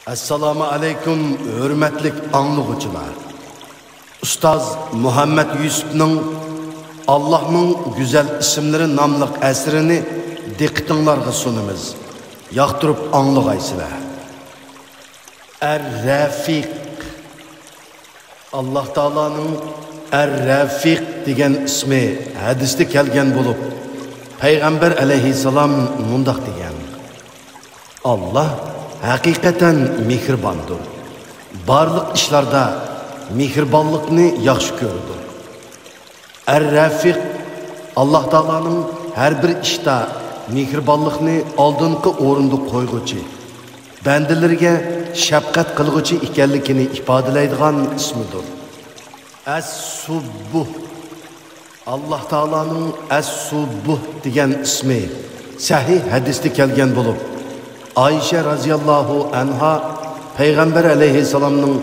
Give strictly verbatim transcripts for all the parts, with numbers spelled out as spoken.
ئەسسالامۇ ئەلەيكۇم، ھۆرمەتلىك ئاڭلىغۇچىلار! ئۇستاز مۇھەممەد يۈسۈپنىڭ «ئاللاھنىڭ گۈزەل ئىسىملىرى» ناملىق ئەسىرىنى دىققىتىڭلارغا سۇنىمىز. ياقتۇرۇپ ئاڭلىغايسىلەر. ئەر-رەفىق. ئاللاھ تائالانىڭ ئەر-رەفىق دېگەن ئىسمى ھەدىستە كەلگەن بولۇپ، پەيغەمبەر ئەلەيھىسسالام مۇنداق دېگەن: «ئاللاھ ھەقىقەتەن مېھرىباندۇر. بارلىق ئىشلاردا مېھرىبانلىقنى ياخشى كۆرىدۇ.» ئەر-رەفىق، ئاللاھ تائالانىڭ ھەر بىر ئىشتا مېھرىبانلىقنى ئالدىنقى ئورۇندا قويغۇچى، بەندىلىرىگە شەپقەت قىلغۇچى ئىكەنلىكىنى ئىپادىلەيدىغان ئىسمىدۇر. ئەس-سۇببۇھ. ئاللاھ تائالانىڭ ئەس-سۇببۇھ دېگەن ئىسمى سەھىھ ھەدىستە كەلگەن بولۇپ، ئائىشە رازىياللاھۇ ئەنھا پەيغەمبەر ئەلەيھىسسالامنىڭ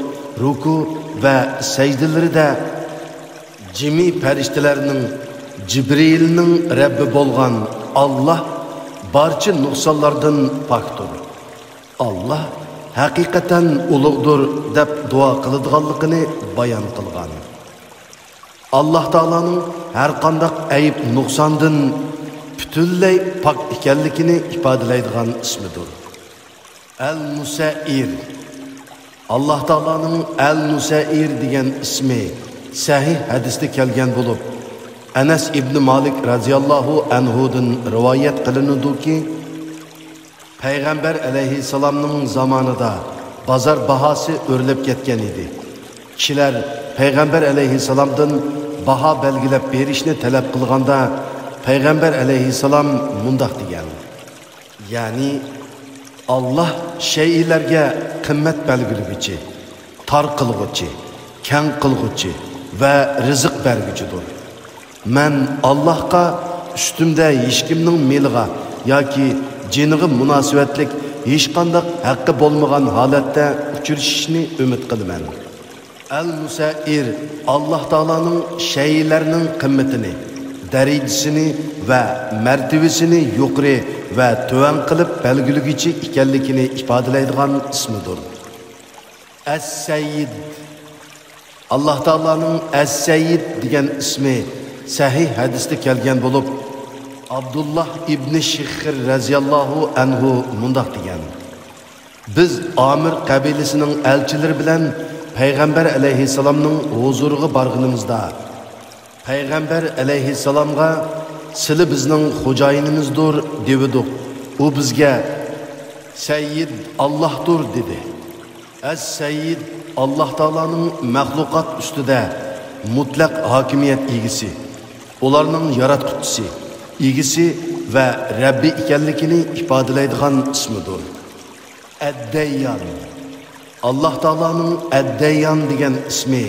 رۇكۇ ۋە سەجدىلىرىدە جىمى پەرىشتىلەرنىڭ، جىبرىئىلنىڭ رەببى بولغان ئاللاھ بارچە نۇقسانلاردىن پاكتۇر، ئاللاھ ھەقىقەتەن ئۇلۇغدۇر دەپ دۇئا قىلىدىغانلىقىنى بايان قىلغان. ئاللاھ تائالانىڭ ھەرقانداق ئەيىب-نۇقساندىن پۈتۈنلەي پاك ئىكەنلىكىنى ئىپادىلەيدىغان ئىسمىدۇر. ئەل-مۇسەئىر. ئاللاھ تائالانىڭ ئەل-مۇسەئىر دېگەن ئىسمى سەھىھ ھەدىستە كەلگەن بولۇپ، ئەنەس ئىبنى مالىك رازىياللاھۇ ئەنھۇدىن رىۋايەت قىلىنىدۇكى، پەيغەمبەر ئەلەيھىسسالامنىڭ زامانىدا بازار باھاسى ئۆرلەپ كەتكەن ئىدى. كىشىلەر پەيغەمبەر ئەلەيھىسسالامدىن باھا بەلگىلەپ بېرىشنى تەلەپ قىلغاندا، پەيغەمبەر ئەلەيھىسسالام مۇنداق دېگەن: يەنى، ئاللاھ شەيئىلەرگە قىممەت بەلگىلىگۈچى، تار قىلغۇچى، كەڭ قىلغۇچى ۋە رىزىق بەرگۈچىدۇر. مەن ئاللاھقا ئۈستۈمدە ھېچكىمنىڭ مېلىغا ياكى جېنىغا مۇناسىۋەتلىك ھېچقانداق ھەققى بولمىغان ھالەتتە ئۇچرىشىشنى ئۈمىد قىلىمەن. ئەل-مۇسەئىر ئاللاھ تائالانىڭ شەيئىلەرنىڭ قىممىتىنى، دەرىجىسىنى ۋە مەرتىۋىسىنى يۇقىرى ۋە تۆۋەن قىلىپ بەلگىلىگۈچى ئىكەنلىكىنى ئىپادىلەيدىغان ئىسمىدۇر. ئەس-سەييىد. ئاللاھ تائالانىڭ ئەس-سەييىد دېگەن ئىسمى سەھىھ ھەدىستە كەلگەن بولۇپ، ئابدۇللاھ ئىبنى شىخخىر رەزىياللاھۇ ئەنھۇ مۇنداق دېگەن: بىز ئامىر قەبىلىسىنىڭ ئەلچىلىرى بىلەن پەيغەمبەر ئەلەيھىسسالامنىڭ ھۇزۇرىغا بارغىنىمىزدا، پەيغەمبەر ئەلەيھىسسالامغا، «سىلى بىزنىڭ خوجايىنىمىزدۇر» دېۋىدۇق. ئۇ بىزگە، «سەييىد ئاللاھدۇر» دېدى. ئەس-سەييىد ئاللاھ تائالانىڭ مەخلۇقات ئۈستىدە مۇتلەق ھاكىمىيەت ئىگىسى، ئۇلارنىڭ ياراتقۇچىسى، ئىگىسى ۋە رەببى ئىكەنلىكىنى ئىپادىلەيدىغان ئىسمىدۇر. ئەد-دەييان. ئاللاھ تائالانىڭ ئەد-دەييان دېگەن ئىسمى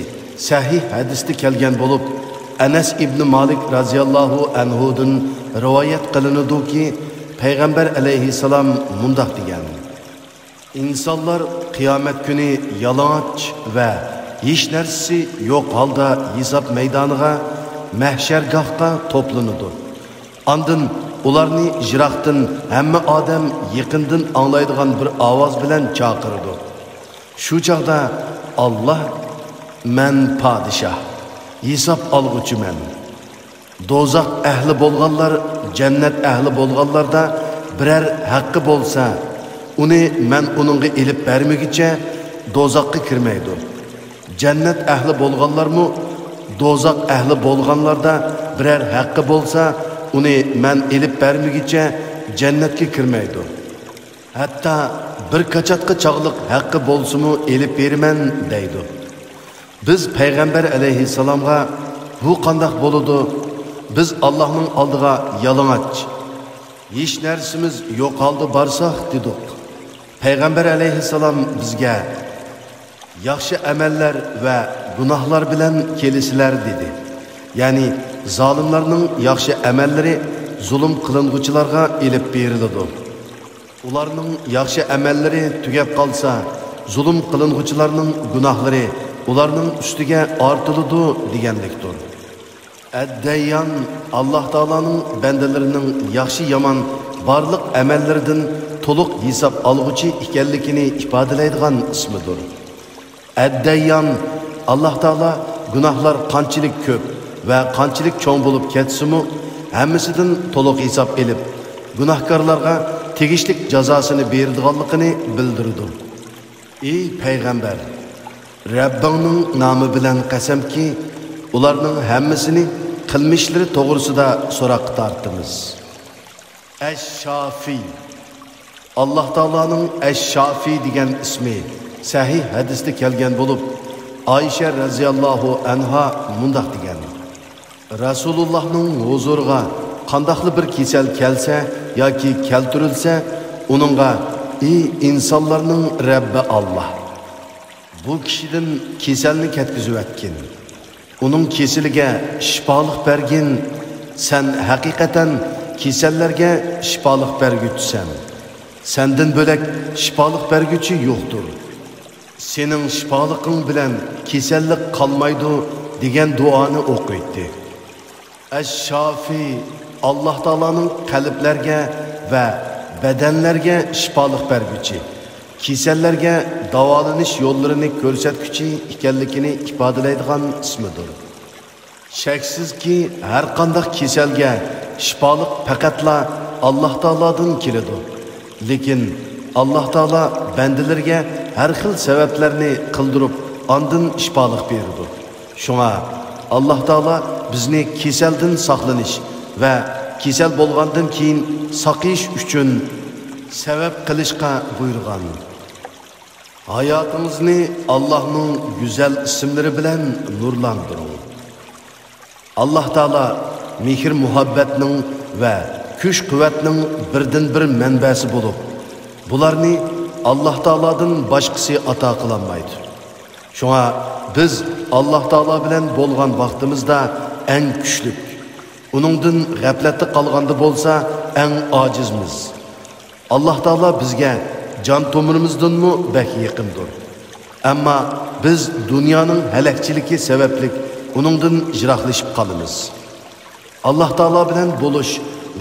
سەھىھ ھەدىستە كەلگەن بولۇپ، ئەنەس ئىبنى مالىك رازىياللاھۇ ئەنھۇدىن رىۋايەت قىلىنىدۇكى، پەيغەمبەر ئەلەيھىسسالام مۇنداق دېگەن: ئىنسانلار قىيامەت كۈنى يالىڭاچ ۋە ھېچ نەرسىسى يوق ھالدا ھېساب مەيدانىغا، مەھشەرگاھقا توپلىنىدۇ. ئاندىن ئۇلارنى يىراقتىن ھەممە ئادەم يېقىندىن ئاڭلايدىغان بىر ئاۋاز بىلەن چاقىرىدۇ. شۇ چاغدا ئاللاھ، «مەن پادىشاھ، ھېساب ئالغۇچىمەن. دوزاخ ئەھلى بولغانلار جەننەت ئەھلى بولغانلاردا بىرەر ھەققى بولسا، ئۇنى مەن ئۇنىڭغا ئېلىپ بەرمىگۈچە دوزاخقا كىرمەيدۇ. جەننەت ئەھلى بولغانلارمۇ دوزاخ ئەھلى بولغانلاردا بىرەر ھەققى بولسا، ئۇنى مەن ئېلىپ بەرمىگۈچە جەننەتكە كىرمەيدۇ. ھەتتا بىر كاچاتقا چاغلىق ھەققى بولسىمۇ ئېلىپ بېرىمەن» دەيدۇ. بىز پەيغەمبەر ئەلەيھىسسالامغا، «بۇ قانداق بولىدۇ؟ بىز ئاللاھنىڭ ئالدىغا يالىڭاچ، ھېچ نەرسىمىز يوق ھالدا بارساق» دېدۇق. پەيغەمبەر ئەلەيھىسسالام بىزگە، «ياخشى ئەمەللەر ۋە گۇناھلار بىلەن كېلىسىلەر» دېدى. يەنى زالىملارنىڭ ياخشى ئەمەللىرى زۇلۇم قىلىنغۇچىلارغا ئېلىپ بېرىلىدۇ. ئۇلارنىڭ ياخشى ئەمەللىرى تۈگەپ قالسا، زۇلۇم قىلىنغۇچىلارنىڭ گۇناھلىرى ئۇلارنىڭ ئۈستىگە ئارتىلىدۇ دېگەنلىكتۇر. ئەد-دەييان ئاللاھ تائالانىڭ بەندىلىرىنىڭ ياخشى-يامان بارلىق ئەمەللىرىدىن تولۇق ھېساب ئالغۇچى ئىكەنلىكىنى ئىپادىلەيدىغان ئىسمىدۇر. ئەددەييان، ئاللاھ تائالا گۇناھلار قانچىلىك كۆپ ۋە قانچىلىك چوڭ بولۇپ كەتسىمۇ، ھەممىسىدىن تولۇق ھېساب ئېلىپ، گۇناھكارلارغا تېگىشلىك جازاسىنى بېرىدىغانلىقىنى بىلدۈرىدۇ. ئى پەيغەمبەر! رەببىڭنىڭ نامى بىلەن قەسەمكى، ئۇلارنىڭ ھەممىسىنى قىلمىشلىرى توغرىسىدا سوراققا تارتىمىز. ئەش-شافىي. ئاللاھ تائالانىڭ ئەش-شافىي دېگەن ئىسمى سەھىھ ھەدىستە كەلگەن بولۇپ، ئائىشە رەزىياللاھۇ ئەنھا مۇنداق دېگەن: رەسۇلۇللاھنىڭ ھۇزۇرىغا قانداقلا بىر كېسەل كەلسە ياكى كەلتۈرۈلسە، ئۇنىڭغا: ئى ئىنسانلارنىڭ رەببى ئاللاھ! بۇ كىشىدىن كېسەلنى كەتكۈزۈۋەتكىن. ئۇنىڭ كېسىلىگە شىپالىق بەرگىن. سەن ھەقىقەتەن كېسەللەرگە شىپالىق بەرگۈچىسەن. سەندىن بۆلەك شىپالىق بەرگۈچى يوقتۇر. سېنىڭ شىپالىقىڭ بىلەن كېسەللىك قالمايدۇ، دېگەن دۇئانى ئوقۇيتتى. ئەش-شافىي، ئاللاھ تائالانىڭ قەلبلەرگە ۋە بەدەنلەرگە شىپالىق بەرگۈچى، كېسەللەرگە داۋالىنىش يوللىرىنى كۆرسەتكۈچى ئىكەنلىكىنى ئىپادىلەيدىغان ئىسمىدۇر. شەكسىزكى، ھەرقانداق كېسەلگە شىپالىق پەقەتلا ئاللاھ تائالادىن كېلىدۇ. لېكىن ئاللاھ تائالا بەندىلىرىگە ھەر خىل سەۋەبلەرنى قىلدۇرۇپ، ئاندىن شىپالىق بېرىدۇ. شۇڭا ئاللاھ تائالا بىزنى كېسەلدىن ساقلىنىش ۋە كېسەل بولغاندىن كېيىن ساقىيىش ئۈچۈن سەۋەب قىلىشقا بۇيرۇغان. ھاياتىڭىزنى ئاللاھنىڭ گۈزەل ئىسىملىرى بىلەن نۇرلاندۇرۇڭ. ئاللاھ تائالا مېھىر-مۇھەببەتنىڭ ۋە كۈچ-قۇۋۋەتنىڭ بىردىنبىر مەنبەسى بولۇپ، بۇلارنى ئاللاھ تائالادىن باشقىسى ئاتا قىلالمايدۇ. شۇڭا بىز ئاللاھ تائالا بىلەن بولغان ۋاقتىمىزدا ئەڭ كۈچلۈك، ئۇنىڭدىن غەپلەتتە قالغاندا بولسا ئەڭ ئاجىزمىز. ئاللاھ تائالا بىزگە جان تومۇرىمىزدىنمۇ بەك يېقىندۇر. ئەمما بىز دۇنيانىڭ ھەلەكچىلىكى سەۋەبلىك ئۇنىڭدىن يىراقلىشىپ قالىمىز. ئاللاھ تائالا بىلەن بولۇش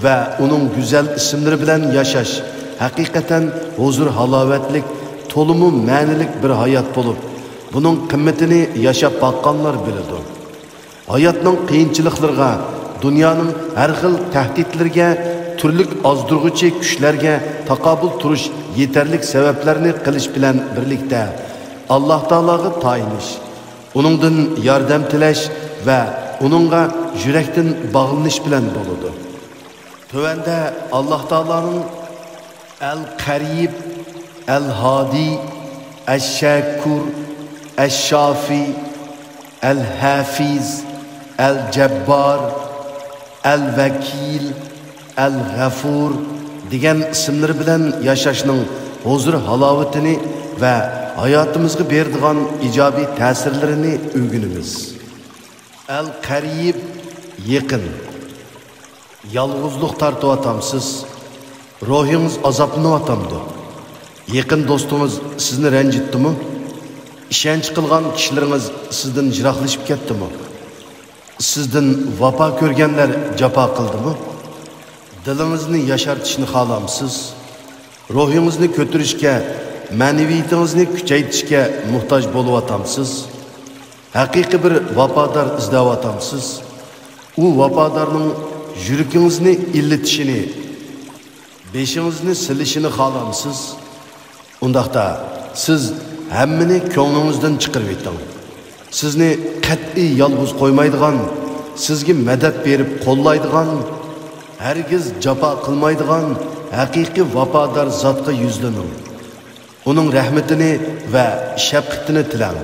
ۋە ئۇنىڭ گۈزەل ئىسىملىرى بىلەن ياشاش ھەقىقەتەن ھۇزۇر-ھالاۋەتلىك، تولىمۇ مەنىلىك بىر ھايات بولۇپ، بۇنىڭ قىممىتىنى ياشاپ باققانلار بىلىدۇ. ھاياتنىڭ قىيىنچىلىقلىرىغا، دۇنيانىڭ ھەر خىل تەھدىتلىرىگە، تۈرلۈك ئازدۇرغۇچى كۈچلەرگە تاقابىل تۇرۇش يېتەرلىك سەۋەبلەرنى قىلىش بىلەن بىرلىكتە، ئاللاھ تائالاغا تايىنىش، ئۇنىڭدىن ياردەم تىلەش ۋە ئۇنىڭغا يۈرەكتىن باغلىنىش بىلەن بولىدۇ. تۆۋەندە ئاللاھ تائالانىڭ ئەل-قەرىب، ئەل-ھادى، ئەش-شەكۇر، ئەش-شافى، ئەل-ھەفىز، ئەل-جەببار، ئەل-ۋەكىل، ئەل-غەفۇر دېگەن ئىسىملىرى بىلەن ياشاشنىڭ ھۇزۇر-ھالاۋىتىنى ۋە ھاياتىمىزغا بېرىدىغان ئىجابىي تەسىرلىرىنى ئۆگىنىمىز. ئەل-قەرىب، يېقىن. يالغۇزلۇق تارتىۋاتامسىز؟ روھىڭىز ئازابلىنىۋاتامدۇ؟ يېقىن دوستىڭىز سىزنى رەنجىتتىمۇ؟ ئىشەنچ قىلغان كىشىلىرىڭىز سىزدىن يىراقلىشىپ كەتتىمۇ؟ سىزدىن ۋاپا كۆرگەنلەر جاپا قىلدىمۇ؟ دىلىڭىزنى ياشارتىشنى خالامسىز؟ روھىڭىزنى كۆتۈرۈشكە، مەنىۋىيىتىڭىزنى كۈچەيتىشكە موھتاج بولۇۋاتامسىز؟ ھەقىقىي بىر ۋاپادار ئىزدەۋاتامسىز؟ ئۇ ۋاپادارنىڭ يۈرىكىڭىزنى ئىللىتىشىنى، بېشىڭىزنى سىلىشىنى خالامسىز؟ ئۇنداقتا، سىز ھەممىنى كۆڭلىڭىزدىن چىقىرىۋېتىڭ. سىزنى قەتئىي يالغۇز قويمايدىغان، سىزگە مەدەت بېرىپ قوللايدىغان، ھەرگىز جاپا قىلمايدىغان ھەقىقىي ۋاپادار زاتقا يۈزلىنىڭ. ئۇنىڭ رەھمىتىنى ۋە شەپقىتىنى تىلەڭ.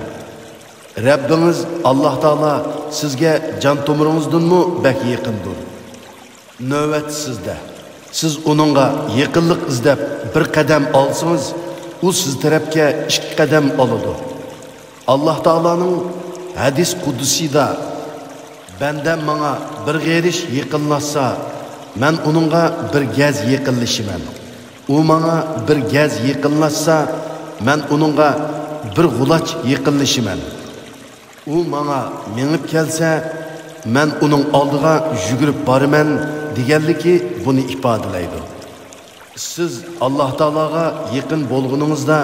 رەببىڭىز ئاللاھ تائالا سىزگە جان تومۇرىڭىزدىنمۇ بەك يېقىندۇر. نۆۋەت سىزدە. سىز ئۇنىڭغا يېقىنلىق ئىزدەپ بىر قەدەم ئالسىڭىز، ئۇ سىز تەرەپكە ئىككى قەدەم ئالىدۇ. ئاللاھ تائالانىڭ ھەدىس قۇدسىيدا، بەندەم ماڭا بىر غېرىش يېقىنلاشسا، مەن ئۇنىڭغا بىر گەز يېقىنلىشىمەن. ئۇ ماڭا بىر گەز يېقىنلاشسا، مەن ئۇنىڭغا بىر غۇلاچ يېقىنلىشىمەن. ئۇ ماڭا مېڭىپ كەلسە، مەن ئۇنىڭ ئالدىغا يۈگۈرۈپ بارىمەن، دېگەنلىكى بۇنى ئىپادىلەيدۇ. سىز ئاللاھ تائالاغا يېقىن بولغىنىڭىزدا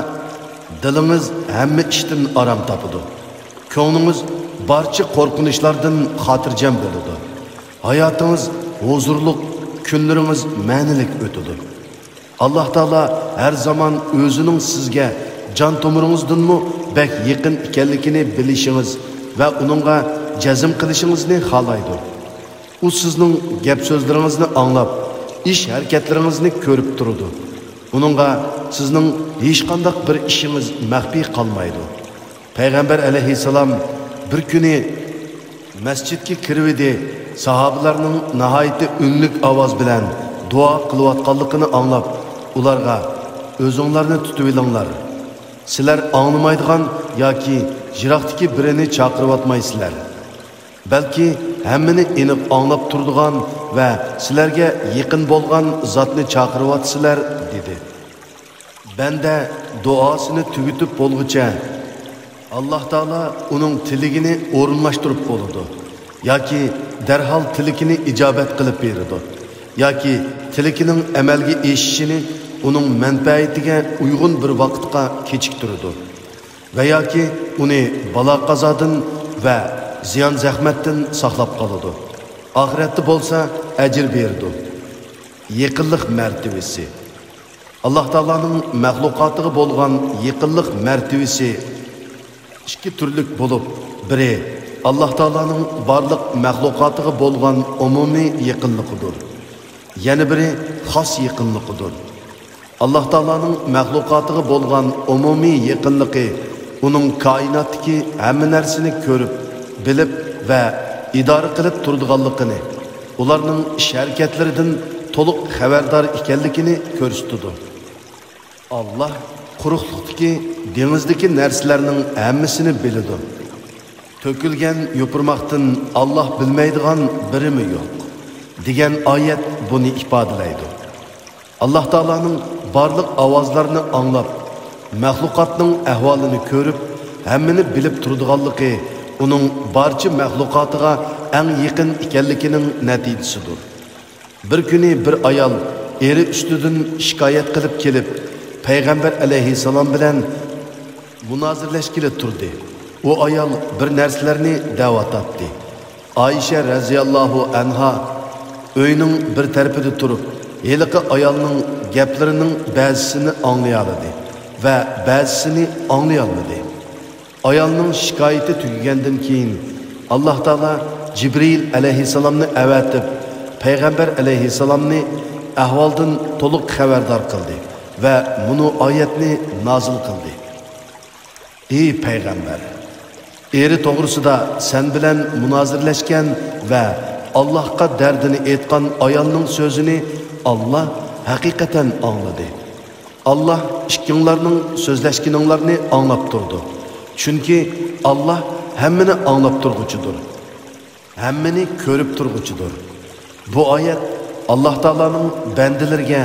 دىلىڭىز ھەممە ئىشتىن ئارام تاپىدۇ. كۆڭلىڭىز بارچە قورقۇنچلاردىن خاتىرجەم بولىدۇ. ھاياتىڭىز ھۇزۇرلۇق، كۈنلىرىڭىز مەنىلىك ئۆتىدۇ. ئاللاھ تائالا ھەر زامان ئۆزىنىڭ سىزگە جان تومۇرىڭىزدىنمۇ بەك يېقىن ئىكەنلىكىنى بىلىشىڭىز ۋە ئۇنىڭغا جەزم قىلىشىڭىزنى خالايدۇ. ئۇ سىزنىڭ گەپ-سۆزلىرىڭىزنى ئاڭلاپ، ئىش-ھەرىكەتلىرىڭىزنى كۆرۈپ تۇرىدۇ. ئۇنىڭغا سىزنىڭ ھېچقانداق بىر ئىشىڭىز مەخپىي قالمايدۇ. پەيغەمبەر ئەلەيھىسسالام بىر كۈنى مەسچىتكە كىرىۋىدى، ساھابىلەرنىڭ ناھايىتى ئۈنلۈك ئاۋاز بىلەن دۇئا قىلىۋاتقانلىقىنى ئاڭلاپ، ئۇلارغا، «ئۆزۈڭلارنى تۇتۇۋېلىڭلار. سىلەر ئاڭلىمايدىغان ياكى يىراقتىكى بىرىنى چاقىرىۋاتمايسىلەر. بەلكى ھەممىنى ئېنىق ئاڭلاپ تۇرىدىغان ۋە سىلەرگە يېقىن بولغان زاتنى چاقىرىۋاتىسىلەر» دېدى. بەندە دۇئاسىنى تۈگىتىپ بولغۇچە، ئاللاھ تائالا ئۇنىڭ تىلىكىنى ئورۇنلاشتۇرۇپ بولىدۇ ياكى دەرھال تىلىكىنى ئىجابەت قىلىپ بېرىدۇ ياكى تىلىكىنىڭ ئەمەلگە ئېشىشىنى ئۇنىڭ مەنپەئىتىگە ئۇيغۇن بىر ۋاقىتقا كېچىكتۈرىدۇ. ۋە ياكى ئۇنى بالا-قازادىن ۋە زىيان-زەخمەتتىن ساقلاپ قالىدۇ. ئاخىرەتتە بولسا ئەجىر بېرىدۇ. يېقىنلىق مەرتىۋىسى. ئاللاھ تائالانىڭ مەخلۇقاتىغا بولغان يېقىنلىق مەرتىۋىسى ئىككى تۈرلۈك بولۇپ، بىرى ئاللاھ تائالانىڭ بارلىق مەخلۇقاتىغا بولغان ئومۇمىي يېقىنلىقىدۇر. يەنە بىرى خاس يېقىنلىقىدۇر. ئاللاھ تائالانىڭ مەخلۇقاتىغا بولغان ئومۇمىي يېقىنلىقى ئۇنىڭ كائىناتتىكى ھەممە نەرسىنى كۆرۈپ، بىلىپ ۋە ئىدارە قىلىپ تۇرىدىغانلىقىنى، ئۇلارنىڭ ئىش-ھەرىكەتلىرىدىن تولۇق خەۋەردار ئىكەنلىكىنى كۆرسىتىدۇ. ئاللاھ قۇرۇقلۇقتىكى، دېڭىزدىكى نەرسىلەرنىڭ ھەممىسىنى بىلىدۇ. تۆكۈلگەن يوپۇرماقتىن ئاللاھ بىلمەيدىغان بىرىمۇ يوق، دېگەن ئايەت بۇنى ئىپادىلەيدۇ. ئاللاھ تائالانىڭ بارلىق ئاۋازلارنى ئاڭلاپ، مەخلۇقاتنىڭ ئەھۋالىنى كۆرۈپ، ھەممىنى بىلىپ تۇرىدىغانلىقى ئۇنىڭ بارچە مەخلۇقاتىغا ئەڭ يېقىن ئىكەنلىكىنىڭ نەتىجىسىدۇر. بىر كۈنى بىر ئايال ئېرى ئۈستىدىن شىكايەت قىلىپ كېلىپ، پەيغەمبەر ئەلەيھىسسالام بىلەن مۇنازىرىلەشكىلى تۇردى. ئۇ ئايال بىر نەرسىلەرنى دەۋاتاتتى. ئائىشە رەزىياللاھۇ ئەنھا ئۆينىڭ بىر تەرىپىدە تۇرۇپ، ھېلىقى ئايالنىڭ گەپلىرىنىڭ بەزىسىنى ئاڭلىيالىدى ۋە بەزىسىنى ئاڭلىيالمىدى. ئايالنىڭ شىكايىتى تۈگىگەندىن كېيىن، ئاللاھ تائالا جىبرىئىل ئەلەيھىسسالامنى ئەۋەتىپ، پەيغەمبەر ئەلەيھىسسالامنى ئەھۋالدىن تولۇق خەۋەردار قىلدى ۋە مۇنۇ ئايەتنى نازىل قىلدى: ئى پەيغەمبەر! ئېرى توغرىسىدا سەن بىلەن مۇنازىرىلەشكەن ۋە ئاللاھقا دەردىنى ئېيتقان ئايالنىڭ سۆزىنى ئاللاھ ھەقىقەتەن ئاڭلىدى. ئاللاھ ئىككىڭلارنىڭ سۆزلەشكىنىڭلارنى ئاڭلاپ تۇرىدۇ. چۈنكى ئاللاھ ھەممىنى ئاڭلاپ تۇرغۇچىدۇر، ھەممىنى كۆرۈپ تۇرغۇچىدۇر. بۇ ئايەت ئاللاھ تائالانىڭ بەندىلىرىگە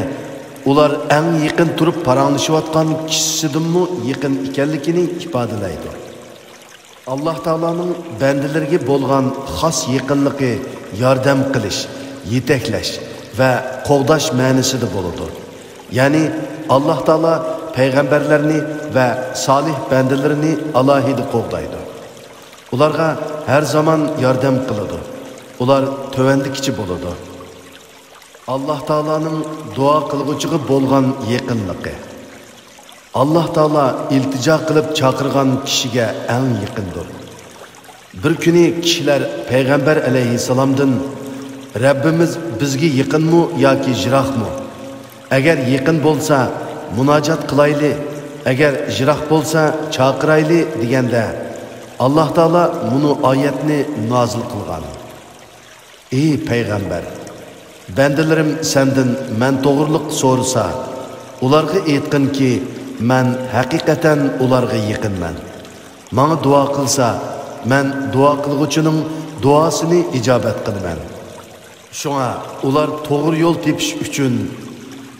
ئۇلار ئەڭ يېقىن تۇرۇپ پاراڭلىشىۋاتقان كىشىسىدىنمۇ يېقىن ئىكەنلىكىنى ئىپادىلەيدۇ. ئاللاھ تائالانىڭ بەندىلىرىگە بولغان خاس يېقىنلىقى ياردەم قىلىش، يېتەكلەش ۋە قوغداش مەنىسىدە بولىدۇ. يەنى ئاللاھ تائالا پەيغەمبەرلەرنى ۋە سالىھ بەندىلىرىنى ئالاھىدە قوغدايدۇ. ئۇلارغا ھەر زامان ياردەم قىلىدۇ. ئۇلار تۆۋەندىكىچە بولىدۇ. ئاللاھ تائالانىڭ دۇئا قىلغۇچىغا بولغان يېقىنلىقى. ئاللاھ تائالا ئىلتىجا قىلىپ چاقىرغان كىشىگە ئەڭ يېقىندۇر. بىر كۈنى كىشىلەر پەيغەمبەر ئەلەيھىسسالامدىن، «رەببىمىز بىزگە يېقىنمۇ ياكى يىراقمۇ؟ ئەگەر يېقىن بولسا، مۇناجات قىلايلى، ئەگەر يىراق بولسا، چاقىرايلى» دېگەندە، ئاللاھ تائالا مۇنۇ ئايەتنى نازىل قىلغان: ئى پەيغەمبەر! بەندىلىرىم سەندىن مەن توغرىلىق سورىسا، ئۇلارغا ئېيتقىنكى، مەن ھەقىقەتەن ئۇلارغا يېقىنمەن. ماڭا دۇئا قىلسا، مەن دۇئا قىلغۇچىنىڭ دۇئاسىنى ئىجابەت قىلىمەن. شۇڭا ئۇلار توغرا يول تېپىش ئۈچۈن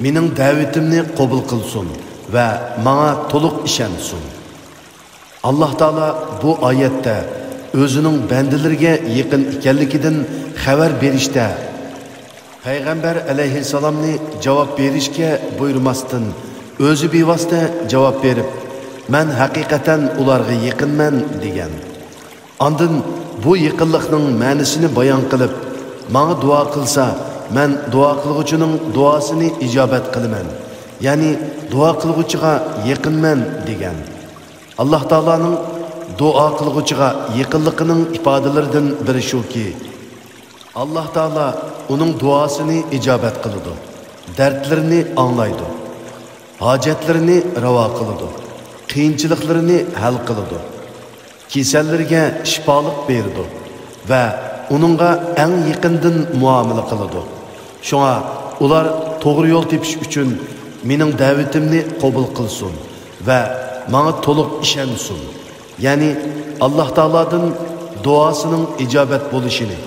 مېنىڭ دەۋىتىمنى قوبۇل قىلسۇن ۋە ماڭا تولۇق ئىشەنسۇن. ئاللاھ تائالا بۇ ئايەتتە ئۆزىنىڭ بەندىلىرىگە يېقىن ئىكەنلىكىدىن خەۋەر بېرىشتە، پەيغەمبەر ئەلەيھىسسالامنى جاۋاب بېرىشكە بۇيرۇماستىن، ئۆزى بىۋاسىتە جاۋاب بېرىپ، مەن ھەقىقەتەن ئۇلارغا يېقىنمەن، دېگەن. ئاندىن بۇ يېقىنلىقنىڭ مەنىسىنى بايان قىلىپ، ماڭا دۇئا قىلسا، مەن دۇئا قىلغۇچىنىڭ دۇئاسىنى ئىجابەت قىلىمەن، يەنى دۇئا قىلغۇچىغا يېقىنمەن، دېگەن. ئاللاھ تائالانىڭ دۇئا قىلغۇچىغا يېقىنلىقىنىڭ ئىپادىلىرىدىن بىرى شۇكى، ئاللاھ تائالا ئۇنىڭ دۇئاسىنى ئىجابەت قىلىدۇ، دەردلىرىنى ئاڭلايدۇ، ھاجەتلىرىنى راۋا قىلىدۇ، قىيىنچىلىقلىرىنى ھەل قىلىدۇ، كېسەللىرىگە شىپالىق بېرىدۇ ۋە ئۇنىڭغا ئەڭ يېقىندىن مۇئامىلە قىلىدۇ. شۇڭا ئۇلار توغرا يول تېپىش ئۈچۈن مېنىڭ دەۋىتىمنى قوبۇل قىلسۇن ۋە ماڭا تولۇق ئىشەنسۇن، يەنى ئاللاھ تائالادىن دۇئاسىنىڭ ئىجابەت بولۇشىنى،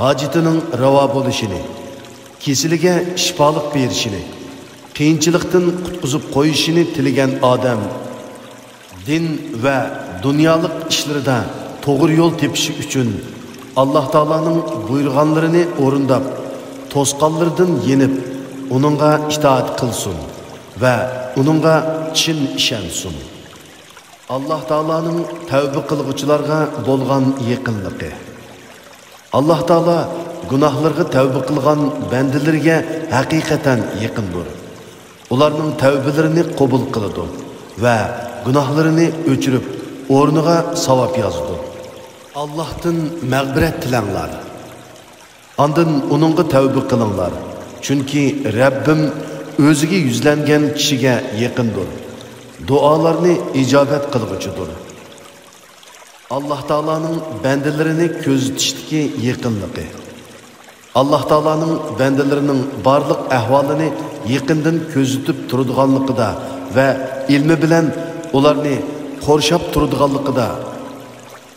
ھاجىتىنىڭ راۋا بولۇشىنى، كېسىلىگە شىپالىق بېرىشىنى، قىيىنچىلىقتىن قۇتقۇزۇپ قويۇشىنى تىلىگەن ئادەم دىن ۋە دۇنيالىق ئىشلىرىدا توغرا يول تېپىشى ئۈچۈن ئاللاھ تائالانىڭ بۇيرۇغانلىرىنى ئورۇنداپ، توسقانلىرىدىن يېنىپ، ئۇنىڭغا ئىتائەت قىلسۇن ۋە ئۇنىڭغا چىن ئىشەنسۇن. ئاللاھ تائالانىڭ تەۋبە قىلغۇچىلارغا بولغان يېقىنلىقى. ئاللاھ تائالا گۇناھلىرىغا تەۋبە قىلغان بەندىلىرىگە ھەقىقەتەن يېقىندۇر. ئۇلارنىڭ تەۋبىلىرىنى قوبۇل قىلىدۇ ۋە گۇناھلىرىنى ئۆچۈرۈپ، ئورنىغا ساۋاب يازىدۇ. ئاللاھتىن مەغپىرەت تىلەڭلار. ئاندىن ئۇنىڭغا تەۋبە قىلىڭلار، چۈنكى رەببىم ئۆزىگە يۈزلەنگەن كىشىگە يېقىندۇر، دۇئالارنى ئىجابەت قىلغۇچىدۇر. ئاللاھ تائالانىڭ بەندىلىرىنى كۆزىتىشتىكى يېقىنلىقى. ئاللاھ تائالانىڭ بەندىلىرىنىڭ بارلىق ئەھۋالىنى يېقىندىن كۆزىتىپ تۇرىدىغانلىقىدا ۋە ئىلمى بىلەن ئۇلارنى قورشاپ تۇرىدىغانلىقىدا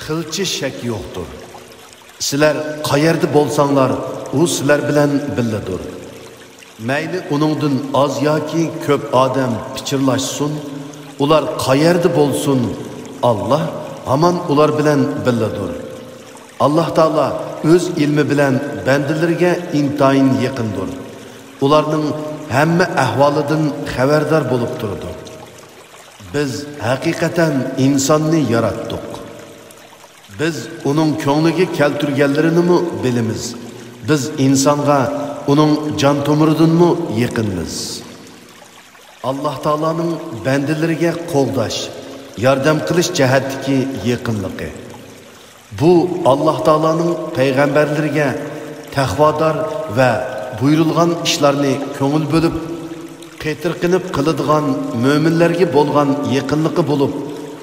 قىلچە شەك يوقتۇر. سىلەر قەيەردە بولساڭلار، ئۇ سىلەر بىلەن بىللىدۇر. مەيلى ئۇنىڭدىن ئاز ياكى كۆپ ئادەم پىچىرلاشسۇن، ئۇلار قەيەردە بولسۇن، ئاللاھ ھامان ئۇلار بىلەن بىللىدۇر. ئاللاھ تائالا ئۆز ئىلمى بىلەن بەندىلىرىگە ئىنتايىن يېقىندۇر. ئۇلارنىڭ ھەممە ئەھۋالىدىن خەۋەردار بولۇپ تۇرىدۇ. بىز ھەقىقەتەن ئىنساننى ياراتتۇق. بىز ئۇنىڭ كۆڭلىگە كەلتۈرگەنلىرىنىمۇ بىلىمىز. بىز ئىنسانغا ئۇنىڭ جان تومۇرىدىنمۇ يېقىنمىز. ئاللاھ تائالانىڭ بەندىلىرىگە قوغداش، ياردەم قىلىش جەھەتتىكى يېقىنلىقى. بۇ ئاللاھ تائالانىڭ پەيغەمبەرلىرىگە تەقۋادار ۋە بۇيرۇلغان ئىشلارنى كۆڭۈل بۆلۈپ، قېتىرقىنىپ قىلىدىغان مۆمىنلەرگە بولغان يېقىنلىقى بولۇپ،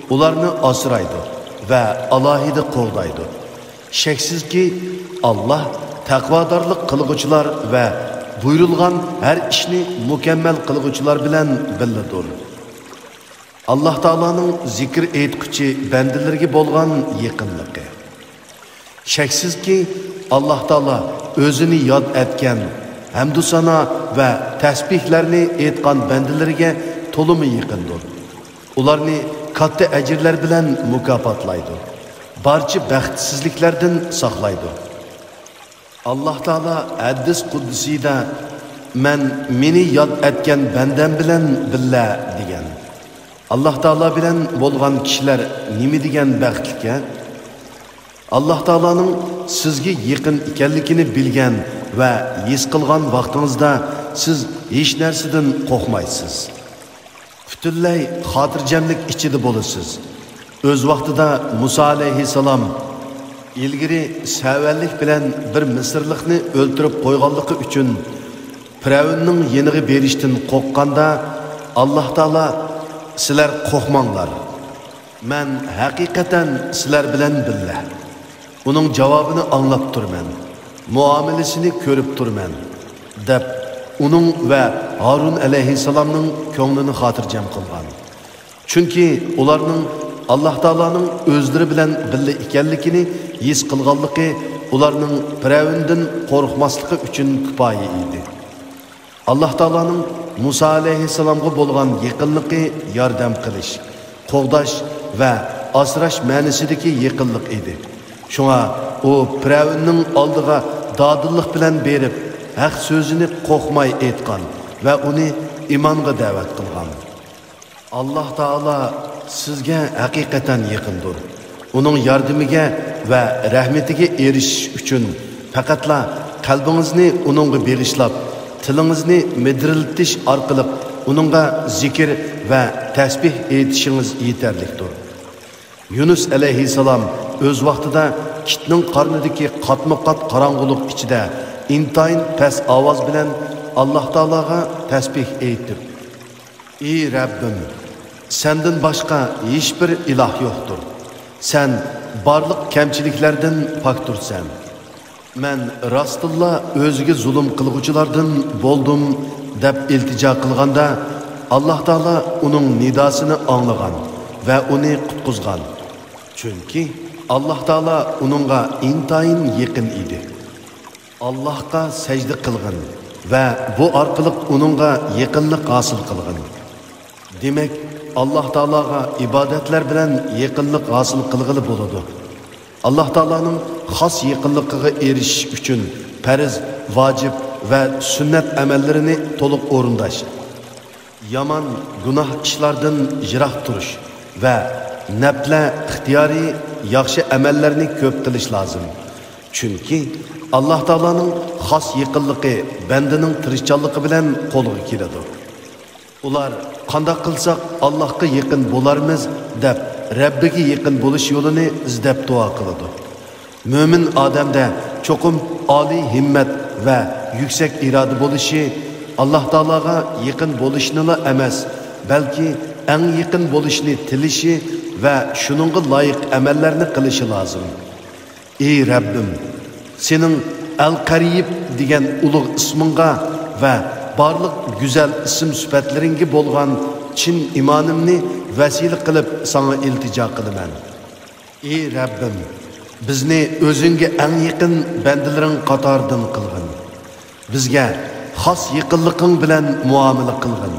ئۇلارنى ئاسرايدۇ ۋە ئالاھىدە قوغدايدۇ. شەكسىزكى، ئاللاھ تەقۋادارلىق قىلغۇچىلار ۋە بۇيرۇلغان ھەر ئىشنى مۇكەممەل قىلغۇچىلار بىلەن بىللىدۇر. ئاللاھ تائالانىڭ زىكىر ئېيتقۇچى بەندىلىرىگە بولغان يېقىنلىقى. شەكسىزكى، ئاللاھ تائالا ئۆزىنى ياد ئەتكەن، ھەمدۇسانا ۋە تەسبىھلەرنى ئېيتقان بەندىلىرىگە تولىمۇ يېقىندۇر. ئۇلارنى كاتتا ئەجىرلەر بىلەن مۇكاپاتلايدۇ. بارچە بەختسىزلىكلەردىن ساقلايدۇ. ئاللاھ تائالا ھەدىس قۇدسىيدا، مەن مېنى ياد ئەتكەن بەندەم بىلەن بىللە، دېگەن. ئاللاھ تائالا بىلەن بولغان كىشىلەر نېمە دېگەن بەختلىككەن؟ ئاللاھ تائالانىڭ سىزگە يېقىن ئىكەنلىكىنى بىلگەن ۋە ھېس قىلغان ۋاقتىڭىزدا سىز ھېچ نەرسىدىن قورقمايسىز. پۈتۈنلەي خاتىرجەملىك ئىچىدە بولىسىز. ئۆز ۋاقتىدا مۇسا ئەلەيھىسسالام ئىلگىرى سەۋەنلىك بىلەن بىر مىسىرلىقنى ئۆلتۈرۈپ قويغانلىقى ئۈچۈن پىرئەۋننىڭ يېنىغا بېرىشتىن قورققاندا، ئاللاھ تائالا، سىلەر قورقماڭلار، مەن ھەقىقەتەن سىلەر بىلەن بىللە. ئۇنىڭ جاۋابىنى ئاڭلاپ تۇرىمەن، مۇئامىلىسىنى كۆرۈپ تۇرىمەن، دەپ ئۇنىڭ ۋە ھارۇن ئەلەيھىسسالامنىڭ كۆڭلىنى خاتىرجەم قىلغان. چۈنكى ئۇلارنىڭ ئاللاھ تائالانىڭ ئۆزلىرى بىلەن بىللە ئىكەنلىكىنى ھېس قىلغانلىقى ئۇلارنىڭ پىرئەۋندىن قورقماسلىقى ئۈچۈن كۇپايە ئىدى. ئاللاھ تائالانىڭ مۇسا ئەلەيھىسسالامغا بولغان يېقىنلىقى ياردەم قىلىش، قوغداش ۋە ئاسراش مەنىسىدىكى يېقىنلىق ئىدى. شۇڭا ئۇ پىرئەۋننىڭ ئالدىغا دادىللىق بىلەن بېرىپ، ھەق سۆزىنى قورقماي ئېيتقان ۋە ئۇنى ئىمانغا دەۋەت قىلغان. ئاللاھ تائالا سىزگە ھەقىقەتەن يېقىندۇر. ئۇنىڭ ياردىمىگە ۋە رەھمىتىگە ئېرىشىش ئۈچۈن پەقەتلا قەلبىڭىزنى ئۇنىڭغا بېغىشلاپ، تىلىڭىزنى مىدىرلىتىش ئارقىلىق ئۇنىڭغا زىكىر ۋە تەسبىھ ئېيتىشىڭىز يېتەرلىكتۇر. يۇنۇس ئەلەيھىسسالام ئۆز ۋاقتىدا كىتنىڭ قارنىدىكى قاتمۇقات قاراڭغۇلۇق ئىچىدە ئىنتايىن پەس ئاۋاز بىلەن ئاللاھ تائالاغا تەسبىھ ئېيتىپ، ئى رەببىم، سەندىن باشقا ھېچبىر ئىلاھ يوقتۇر. سەن بارلىق كەمچىلىكلەردىن پاكتۇرسەن. مەن راستتىنلا ئۆزىگە زۇلۇم قىلغۇچىلاردىن بولدۇم، دەپ ئىلتىجا قىلغاندا، ئاللاھ تائالا ئۇنىڭ نىداسىنى ئاڭلىغان ۋە ئۇنى قۇتقۇزغان. چۈنكى ئاللاھ تائالا ئۇنىڭغا ئىنتايىن يېقىن ئىدى. ئاللاھقا سەجدە قىلغىن ۋە بۇ ئارقىلىق ئۇنىڭغا يېقىنلىق ھاسىل قىلغىن. دېمەك، ئاللاھ تائالاغا ئىبادەتلەر بىلەن يېقىنلىق ھاسىل قىلغىلى بولىدۇ. ئاللاھ تائالانىڭ خاس يېقىنلىقىغا ئېرىشىش ئۈچۈن پەرز، ۋاجىپ ۋە سۈننەت ئەمەللىرىنى تولۇق ئورۇنداش، يامان، گۇناھ ئىشلاردىن يىراق تۇرۇش ۋە نەپلە ئىختىيارىي ياخشى ئەمەللەرنى كۆپ قىلىش لازىم. چۈنكى ئاللاھ تائالانىڭ خاس يېقىنلىقى بەندىنىڭ تىرىشچانلىقى بىلەن قولغا كېلىدۇ. ئۇلار قانداق قىلساق ئاللاھقا يېقىن بولارمىز دەپ، رەببىگە يېقىن بولۇش يولىنى ئىزدەپ دۇئا قىلىدۇ. مۆمىن ئادەمدە چوقۇم ئالىي ھىممەت ۋە يۈكسەك ئىرادە بولۇشى، ئاللاھ تائالاغا يېقىن بولۇشنىلا ئەمەس، بەلكى ئەڭ يېقىن بولۇشنى تىلىشى ۋە شۇنىڭغا لايىق ئەمەللەرنى قىلىشى لازىم. ئى رەببىم، سېنىڭ ئەل قەرىيب دېگەن ئۇلۇغ ئىسمىڭغا ۋە بارلىق گۈزەل ئىسىم سۈپەتلىرىڭگە بولغان چىن ئىمانىمنى ۋەسىلە قىلىپ ساڭا ئىلتىجا قىلىمەن. ئى رەببىم، بىزنى ئۆزۈڭگە ئەڭ يېقىن بەندىلىرىڭ قاتارىدىن قىلغىن. بىزگە خاس يېقىنلىقىڭ بىلەن مۇئامىلە قىلغىن.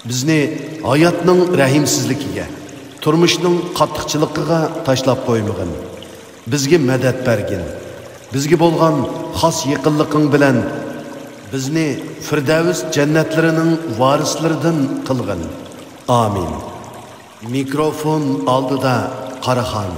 بىزنى ھاياتنىڭ رەھىمسىزلىكىگە، تۇرمۇشنىڭ قاتتىقچىلىقىغا تاشلاپ قويمىغىن. بىزگە مەدەت بەرگىن. بىزگە بولغان خاس يېقىنلىقىڭ بىلەن بىزنى فىردەۋس جەننەتلىرىنىڭ ۋارىسلىرىدىن قىلغىن. ئامىن. مىكروفون ئالدىدا قاراخان.